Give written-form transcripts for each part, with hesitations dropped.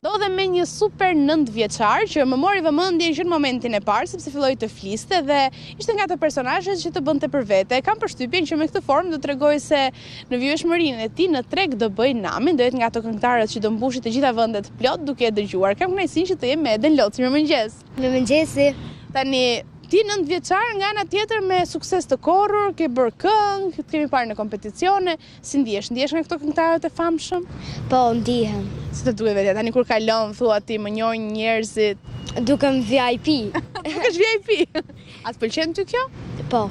Ndodhem me një super nëntëvjeçar që më mori vëmendjen që në momentin e parë sepse filloi të fliste dhe ishte nga ato personazhet që të bënte për vete. Kam përshtypjen që me këtë formë do tregojë se në vijueshmërinë e tij në treg do bëjë namin, do jetë nga ato këngëtarët që do mbushi të gjitha vendet plot duke e dëgjuar. Kam kënaqësinë që të jem me Eden Loci. Mirëmëngjes. Mirëmëngjesi. Tani ti nëntëvjeçar nga ana tjetër me sukses të korrur, ke bërë këngë, të kemi parë në kompeticione. Si ndihesh? Ndihesh nga këto këngëtarët e famshëm? Po, ndihem. Si të duket vetja? Tani kur kalon, thua ti, më njohin njerëzit. Dukem VIP. Dukesh VIP. A të pëlqen ty kjo? Po.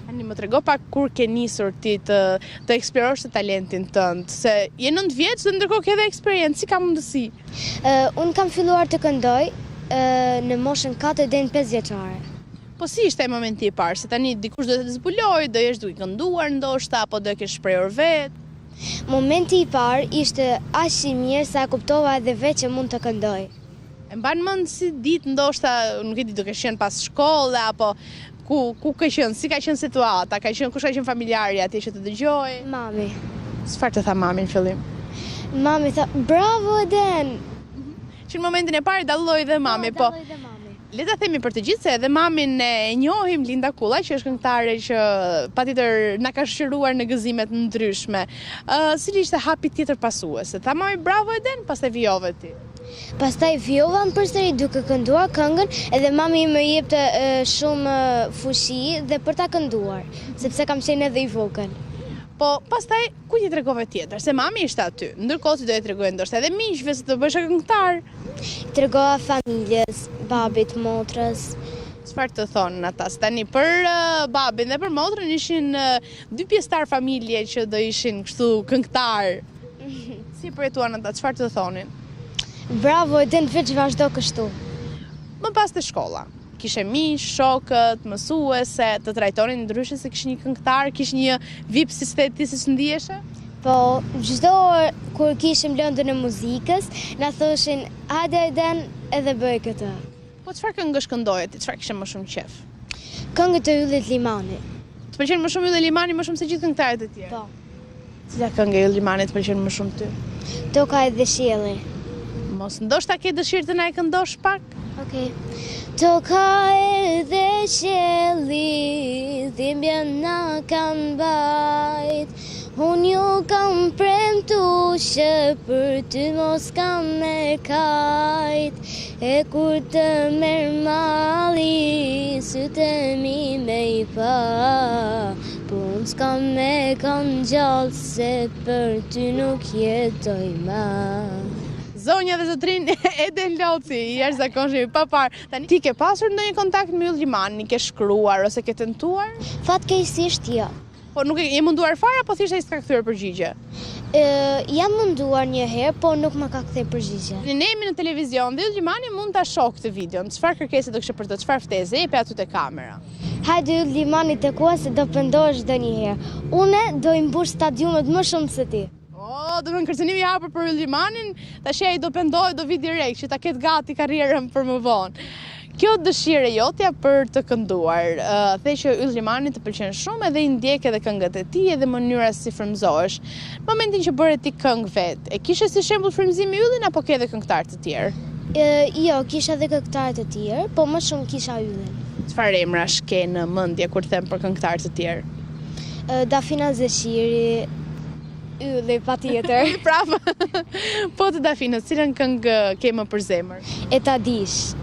Tani më trego pak kur ke nisur ti të të eksplorosh të talentin tënd, se je 9 vjeç dhe ndërkohë ke edhe eksperiencë, si ka mundësi? Uh, unë kam filluar të këndoj uh, në moshën 4 deri në 5 vjeçare. Po si ishte ai momenti i parë, se tani dikush do të të zbulojë, do jesh duke kënduar ndoshta apo do e kesh shprehur vetë? Momenti i parë ishte aq i mirë sa e kuptova edhe vetë që mund të këndoj. E mban mend si ditë ndoshta, nuk e di, do kesh qenë pas shkolle apo ku ku ke qenë, si ka qenë situata, ka qenë kush ka qenë familjari atje që të dëgjoi? Mami. Çfarë të tha mami në fillim? Mami tha, "Bravo Eden!" Që në momentin e parë dalloi dhe mami, po. Dalloi dhe mami. Le ta themi për të gjithë se edhe mamin e njohim Linda Kulla, që është këngëtare që patjetër na ka shoqëruar në gëzime të ndryshme. Ë, cili ishte hapi tjetër pasues? Tha mami bravo Eden, pastaj vijove ti. Pastaj vijova përsëri duke kënduar këngën, edhe mami më jepte shumë fuqi dhe për ta kënduar, sepse kam qenë edhe i vogël. Po, pastaj Kujt i tregove tjetër? Se mami ishte aty. Ndërkohë ti do i tregoje ndoshta edhe miqve se do bëheshe këngëtar. I tregova familjes, babit, motrës. Çfarë të thonin ata? Se tani për babin dhe për motrën ishin dy pjesëtarë familje që do ishin kështu këngëtarë. Si e përjetuan ata? Çfarë të thonin? Bravo Eden, veç vazhdo kështu. Më pas te shkolla. Kishe miq, shokët, mësuese, të trajtonin ndryshe se kishe një këngëtar, kishe një VIP siç the ti siç ndiheshe? Po, çdo orë kur kishim lëndën e muzikës, na thoshin hajde Eden edhe bëj këtë. Po çfarë këngësh këndoje ti, çfarë kishe më shumë qejf? Këngët e Yllit Limanit. Të pëlqen më shumë Ylli Limani më shumë se gjithë këngëtarët e tjerë? Po. Cila këngë e Ylli Limanit të pëlqen më shumë ty? Toka edhe qielli. Mos ndoshta ke dëshirë të na e këndosh pak? Okej. Toka edhe qielli, dhimbje na kanë bajt. Unë ju kam premtu që për ty mos kam me kajt. E kur të merr malli, sytë e mi me i pa. Po unë s'kam me kanë gjallë se për ty nuk jetoj ma. Zonja dhe zotërinj Eden Loci, i jashtëzakonshëm i paparë. Tani ti ke pasur ndonjë kontakt me Yll Limanin, ke shkruar ose ke tentuar? Fatkeqësisht jo. Po nuk e je munduar fare apo thjesht ai s'ka kthyer përgjigje? Jam munduar një herë, po nuk më ka kthyer përgjigje. Ne jemi në televizion dhe Yll Limani mund ta shohë këtë videon. Çfarë kërkese do kishe për të, çfarë ftese? Jepi aty te kamera. Hajde Yll Limani te koha se do pendohesh ndonjëherë. Une do i mbush stadiumet më shumë se ti. Oh, domethënë kërcënim i hapur për Yll Limanin, tash ai do pendohet, do vijë direkt që ta ketë gati karrierën për më vonë. Kjo dëshirë e jotja për të kënduar, uh, the që Yll Limani të pëlqen shumë edhe i ndjek edhe këngët e tij edhe mënyra si frymëzohesh. Në momentin që bëre ti këngë vetë, e kishe si shembull frymëzimi Yllin apo ke edhe këngëtarë të tjerë? Jo, kisha edhe këngëtarë të tjerë, po më shumë kisha Yllin. Çfarë emrash ke në mendje kur them për këngëtarë të tjerë? Dafina Zeqiri, Ylli, patjetër. Prapë. Po të Dafinës, cilën këngë ke më për zemër? E ta dish.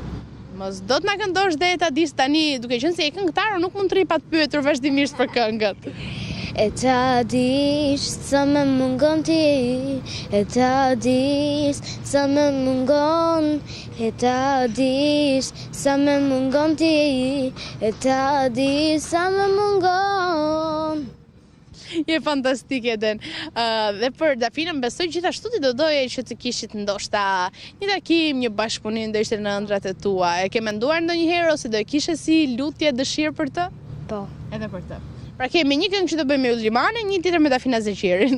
Mos do të na këndosh dhe e ta dish tani, duke qenë se je këngëtar, unë nuk mund të rri pa të pyetur vazhdimisht për këngët. E ta dish sa më mungon ti, e ta dish sa më mungon, e ta dish sa më mungon ti, e ta dish sa më mungon. Je fantastike Eden. Uh, dhe për Dafinën besoj gjithashtu ti do doje që të kishit ndoshta një takim, një bashkëpunim do ishte në ëndrrat e tua. E ke menduar ndonjëherë ose do e kishe si lutje dëshirë për të? Po. Edhe për të. Pra kemi një këngë që do bëjmë me Yll Limanin, një tjetër me Dafina Zeqirin.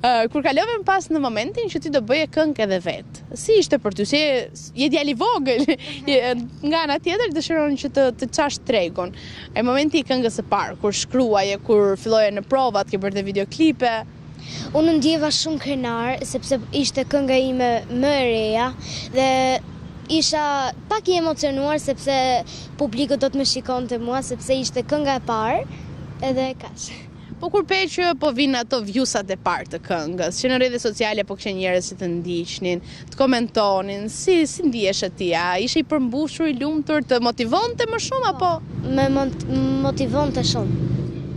Uh, kur kalove më pas në momentin që ti do bëje këngë edhe vetë. Si ishte për ty? Si je, je djalë i vogël. Nga ana tjetër dëshiron që të të çash tregun. E momenti i këngës së parë, kur shkruaje, kur filloje në provat, ke bërë dhe videoklipe. Unë u ndjeva shumë krenar sepse ishte kënga ime më e reja dhe isha pak i emocionuar sepse publiku do të më shikonte mua sepse ishte kënga e parë edhe kaq. Po kur pe që po vijnë ato views-at e parë të këngës, që në rrjetet sociale po kishe njerëz që të ndiqnin, të komentonin, si si ndiheshe ti, a ishe i përmbushur, i lumtur, të motivonte më shumë apo? Më motivonte shumë.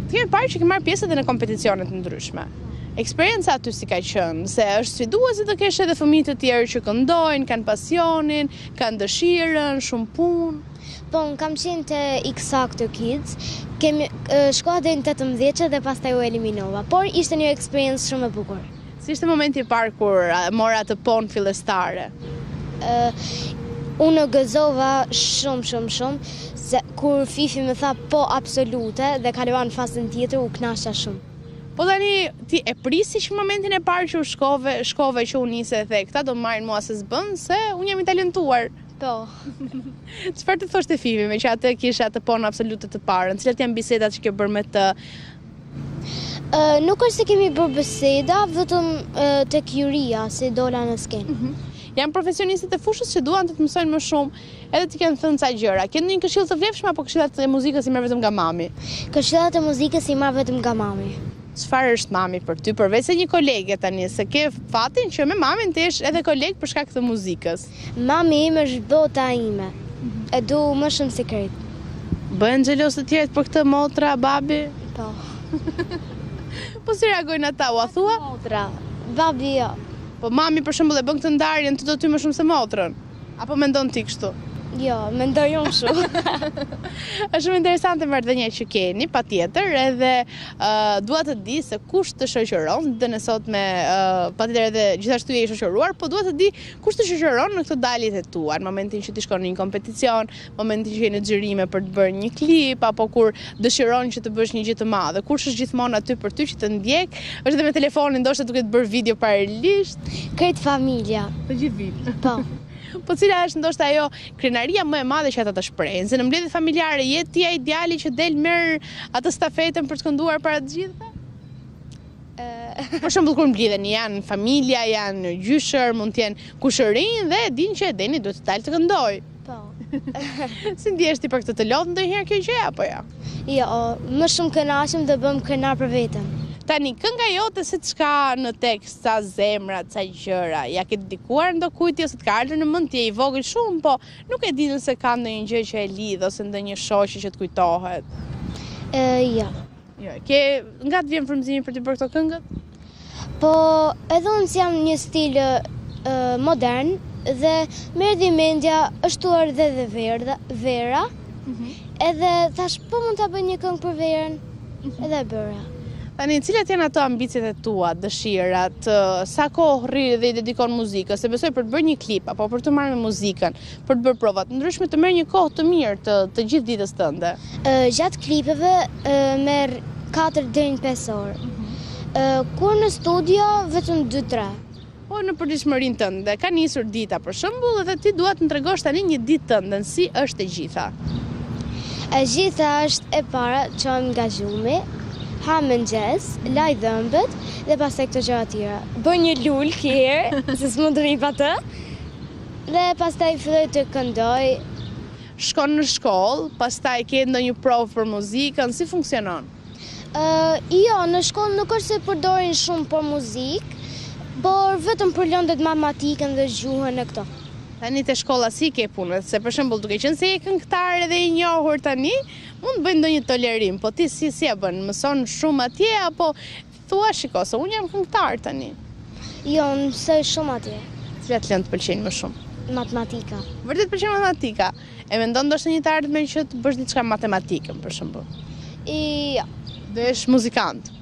Të kemi parë që ke marrë pjesë edhe në kompeticione të ndryshme. Eksperienca aty si ka qenë? Se është sfiduese të kesh edhe fëmijë të tjerë që këndojnë, kanë pasionin, kanë dëshirën, shumë punë. Po, unë kam qenë te X Factor Kids, kemi shkova deri në 18 vjeçe dhe pastaj u eliminova, por ishte një eksperiencë shumë e bukur. Si ishte momenti i parë kur more atë po-në fillestare? Unë u gëzova shumë shumë shumë se kur Fifi më tha po absolute dhe kalova në fazën tjetër u kënaqa shumë. Po tani ti e prisje që në momentin e parë që u shkove, shkove që u nise dhe the, këta do më marrin mua se s'bën, se unë jam i talentuar. Po. Çfarë të thoshte Fifi, meqë atë kishe atë po-në absolute të parën, cilat janë bisedat që ke bërë me të? Nuk është se kemi bërë biseda, vetëm tek juria, si dola në skenë. Mhm. Janë profesionistët e fushës që duan të të mësojnë më shumë, edhe të kenë thënë ca gjëra. Ke ndonjë këshillë të vlefshme apo këshillat e muzikës i merr vetëm nga mami? Këshillat e muzikës i marr vetëm nga mami. Çfarë është mami për ty, përveç se një kolege tani, se ke fatin që me mamin të jesh edhe koleg për shkak të muzikës. Mami im është bota ime. E du më shumë se krejt. Bëhen xheloz të tjerët për këtë motra, babi? Po. Po si reagojnë ata, ua thua? Motra, babi jo. Po mami për shembull e bën këtë ndarjen, të do ty më shumë se motrën. Apo mendon ti kështu? Jo, mendoj unë kështu. Është shumë interesante marrëdhënia që keni, patjetër, edhe uh, dua të di se kush të shoqëron ditën e sotme, uh, patjetër edhe gjithashtu je i shoqëruar, po dua të di kush të shoqëron në këto daljet e tua, në momentin që ti shkon në një kompeticion, momentin që je në xhirime për të bërë një klip apo kur dëshiron që të bësh një gjë të madhe, kush është gjithmonë aty për ty që të ndjek, është edhe me telefonin ndoshta duke të bërë video paralelisht. Krejt familja. Të gjithë vijnë. Po. Po cila është ndoshta ajo krenaria më e madhe që ata të shprehin? Se në mbledhjet familjare je ti ai djali që del merr atë stafetën për të kënduar para të gjithëve? Për shembull kur mblidhen janë familja, janë gjyshër, mund të jenë kushërinj dhe e dinë që Edeni duhet të dalë të këndojë. Po. si ndihesh ti për këtë të lodh ndonjëherë kjo gjë apo jo? Jo, më shumë kënaqem dhe bëhem krenar për veten. Tani kënga jote seç ka në tekst ca zemra, ca gjëra, ia ke dedikuar ndokujt ose të ka ardhur në mend ti je i vogël shumë, po nuk e di nëse ka ndonjë gjë që e lidh ose ndonjë shoqe që të kujtohet. Ë, jo. Jo, ke nga të vjen frymëzimi për të bërë këto këngët? Po, edhe unë si jam një stil modern dhe më erdhi mendja është tu ardhë edhe verda, vera. Mm -hmm. Edhe thash po mund ta bëj një këngë për verën. Mm -hmm. Edhe e bëra. Tani, cilat janë ato ambiciet e tua, dëshirat, sa kohë rri dhe i dedikon muzikës, se besoj për të bërë një klip, apo për t'u marrë me muzikën, për të bërë prova të ndryshme të merr një kohë të mirë të të gjithë ditës tënde. Gjatë klipeve merr 4 deri në 5 orë. Mhm. Kur në studio vetëm 2-3. Po në përditshmërinë tënde, ka nisur dita për shembull edhe ti dua të më tregosh tani një ditë tënden, si është e gjitha? E gjitha është e para, çohem nga gjumi, ha mëngjes, laj dhëmbët dhe pastaj këto gjëra tjera. Bëj një lulkë një herë, se s'mund të rri pa të. Dhe pastaj filloj të këndoj. Shkon në shkollë, pastaj ke ndonjë provë për muzikën, si funksionon? Jo, në shkollë nuk është se përdorin shumë për muzikë, por vetëm për lëndët matematikën dhe gjuhën e këto. Tani te shkolla si i ke punët? Se për shembull, duke qenë se je këngëtar edhe i njohur tani, mund të bëjnë ndonjë tolerim, po ti si si e bën? Mëson shumë atje apo Thua shiko se unë jam këngëtar tani. Jo, unë mësoj shumë atje. Cilat lëndë të pëlqejnë më shumë? Matematika. Vërtet të pëlqen matematika? E mendon ndoshta një të ardhme që të bësh diçka me matematikën, për shembull? Jo. Do jesh muzikant?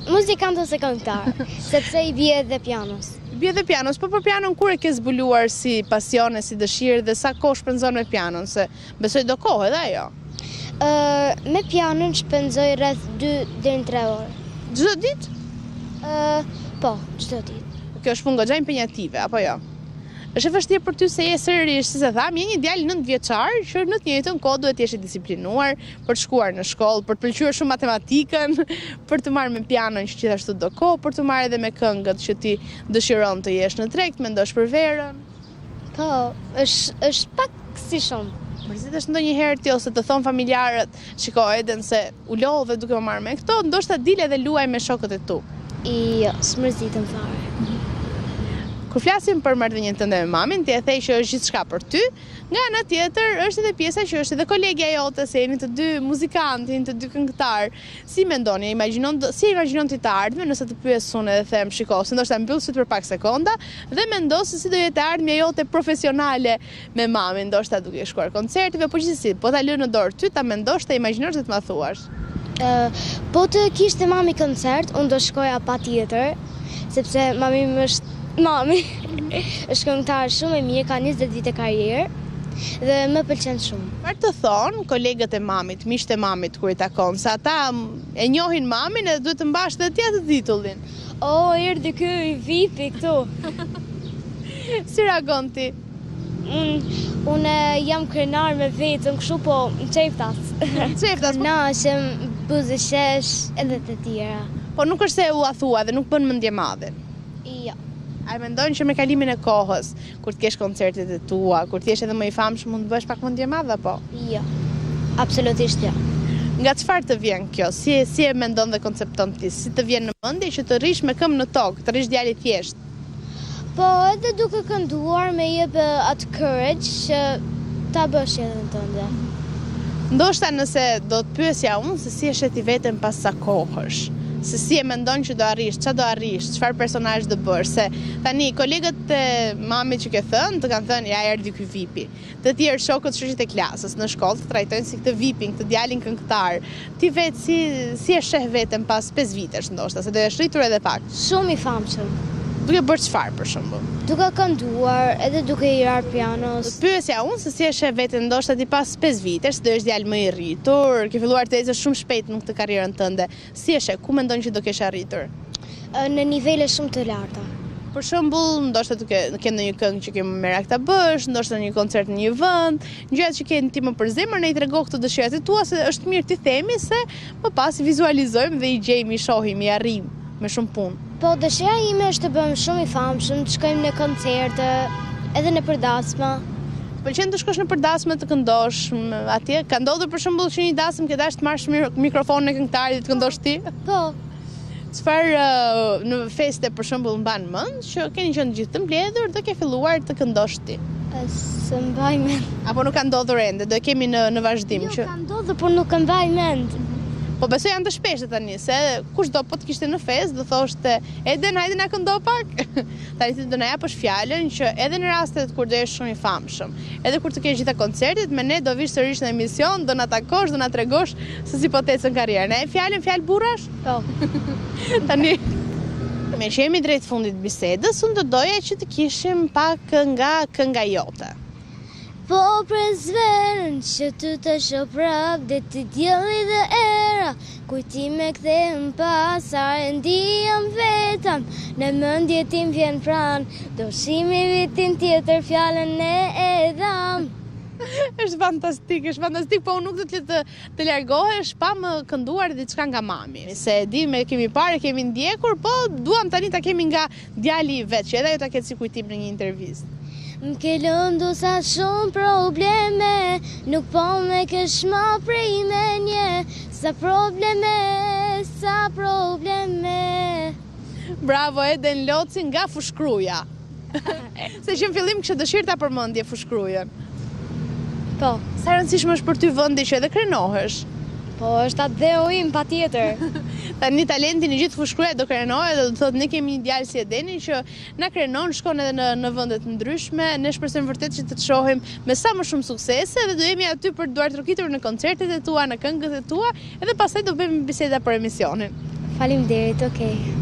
Muzikant ose këngëtar, sepse i bie edhe pianos. I bie edhe pianos, po për pianon kur e ke zbuluar si pasion e si dëshirë dhe sa kohë shpenzon me pianon, se Besoj do kohë edhe ajo. Ë, me pianon shpenzoj rreth 2 deri në 3 orë. Çdo ditë? Ë, po, çdo ditë. Kjo është punë goxha impenjative, apo jo? Është e vështirë për ty se je sërish, siç e thamë, je një djalë 9 vjeçar që në të njëjtën kohë duhet të jesh i disiplinuar për të shkuar në shkollë, për të pëlqyer shumë matematikën, për t'u marrë me pianon që gjithashtu do kohë, për t'u marrë edhe me këngët që ti dëshiron të jesh në treg, të mendosh për verën. Po, është është pak si shumë. Mërzitesh ndonjëherë ti ose të thonë familjarët, shiko Eden se U lodhe duke u marrë me këto, ndoshta dil edhe luaj me shokët e tu. Jo, s'mërzitem fare. Kur flasim për marrëdhënien tënde me mamin, ti e the që është gjithçka për ty. Nga ana tjetër, është edhe pjesa që është edhe kolegja jote, se jeni të dy muzikantë, jeni të dy këngëtarë. Si mendon, e imagjinon, si e imagjinon ti të ardhmen, nëse të pyes unë edhe them, shiko, se ndoshta mbyll sytë për pak sekonda dhe mendo se si do jetë e ardhmja jote profesionale me mamin, ndoshta duke shkuar koncerteve, po gjithsesi, po ta lë në dorë ty, ta mendosh, ta imagjinosh dhe të ma thuash. Po të kishte mami koncert, unë do shkoja patjetër, sepse mami im është mami. Është këngëtar shumë e mirë, ka 20 vite karrierë dhe më pëlqen shumë. Çfarë të thonë kolegët e mamit, miqtë e mamit kur i takon, se ata e njohin mamin edhe duhet të mbash edhe ti atë titullin. Oh, erdhi ky i VIP-i këtu. Si reagon ti? Unë unë jam krenar me veten, kështu po më qeftas. Qeftas. Po. Kënaqem, buzëqesh edhe të tjera. Po nuk është se ua thua dhe nuk bën mendjemadhin. Jo. A e mendon që me kalimin e kohës, kur të kesh koncertet e tua, kur të jesh edhe më i famshëm, mund të bëhesh pak mendjemadh apo? Jo. Absolutisht jo. Nga çfarë të vjen kjo? Si si e mendon dhe koncepton ti? Si të vjen në mendje që të rrish me këmbë në tokë, të rrish djalë i thjeshtë? Po edhe duke kënduar me jep atë courage që ta bësh jetën tënde. Ndoshta nëse do të pyesja unë se si e sheh ti veten pas ca kohësh, se si e mendon që do arrish, ça do arrish, çfarë personazh do bësh, se tani kolegët e mamit që ke thënë, të kanë thënë ja erdhi ky VIP-i. Të tjerë shokët shoqet e klasës në shkollë të trajtojnë si këtë VIP-in, këtë djalin këngëtar. Ti vetë si si e sheh veten pas 5 vitesh ndoshta, se do jesh rritur edhe pak. Shumë i famshëm. Duke bërë çfarë për shembull? Duke kënduar, edhe duke i rarë pianos. Do të pyesja unë se si e sheh veten ndoshta ti pas 5 vitesh, se do jesh djalë më i rritur, ke filluar të ecësh shumë shpejt në këtë karrierën tënde. Si e sheh, ku mendon që do kesh arritur? Në nivele shumë të larta. Për shembull, ndoshta duke ke ndonjë këngë që ke merak ta bësh, ndoshta një koncert në një vend, gjërat që ke ti më për zemër, na i trego këto dëshirat e tua se është mirë t'i themi se më pas i vizualizojmë dhe i gjejmë, i shohim, i arrijmë me shumë punë. Po, dëshira ime është të bëhem shumë i famshëm, të shkojmë në koncerte, edhe nëpër dasma. Të pëlqen të shkosh nëpër dasmë të këndosh atje? Ka ndodhur për shembull që një dasmë ke dashur të marrësh mikrofonin e këngëtarit dhe të këndosh ti? Po. Çfarë në feste për shembull mban mend që keni qenë të gjithë të mbledhur dhe ke filluar të këndosh ti? S'e mbaj mend. Apo nuk ka ndodhur ende, do e kemi në në vazhdim jo, që Jo, ka ndodhur, por nuk e mbaj mend. Po besoj janë të shpeshta tani, se kushdo po të kishte në festë do thoshte Eden, hajde na këndo pak. Tani ti do na japësh fjalën që edhe në rastet kur do jesh shumë i famshëm, edhe kur të kesh gjitha koncertet, me ne do vish sërish në emision, do na takosh, do na tregosh se si po të ecën karriera. Na jep fjalën, fjalë burrash? Po. Tani meqë jemi drejt fundit të bisedës, unë do doja që të kishim pak nga kënga jote. Po pres verën që ty të shoh prap Deti dielli dhe era Kujtime kthehen pas Sa herë ndihem vetëm Në mendje ti m'vjen pranë Do shihemi vitin tjetër Fjalën e e dham Është fantastik, është fantastik, po unë nuk do të lë të, të largohesh pa më kënduar diçka nga mami. Se e di, e kemi parë, e kemi ndjekur, po duam tani ta kemi nga Djali vetë, që edhe ajo ta ketë si kujtim në një intervistë. Më ke lënë sa shumë probleme Nuk po me kesh ma prej menje Sa probleme, sa probleme Bravo Eden Loci nga Fushë-Kruja. Se që në fillim kishe dëshirë ta përmendje Fushë-Krujën. Po. Sa e rëndësishme është për ty vendi që edhe krenohesh? Po, është atdheu im, patjetër. Tani talentin i gjithë Fushë-Kruja do krenohet dhe do thotë ne kemi një djalë si Edeni që na krenon, shkon edhe në në vende të ndryshme. Ne shpresojmë vërtet që të të shohim me sa më shumë suksese dhe do jemi aty për të duartrokitur në koncertet e tua, në këngët e tua, edhe pastaj do bëjmë biseda për emisionin. Faleminderit, okay.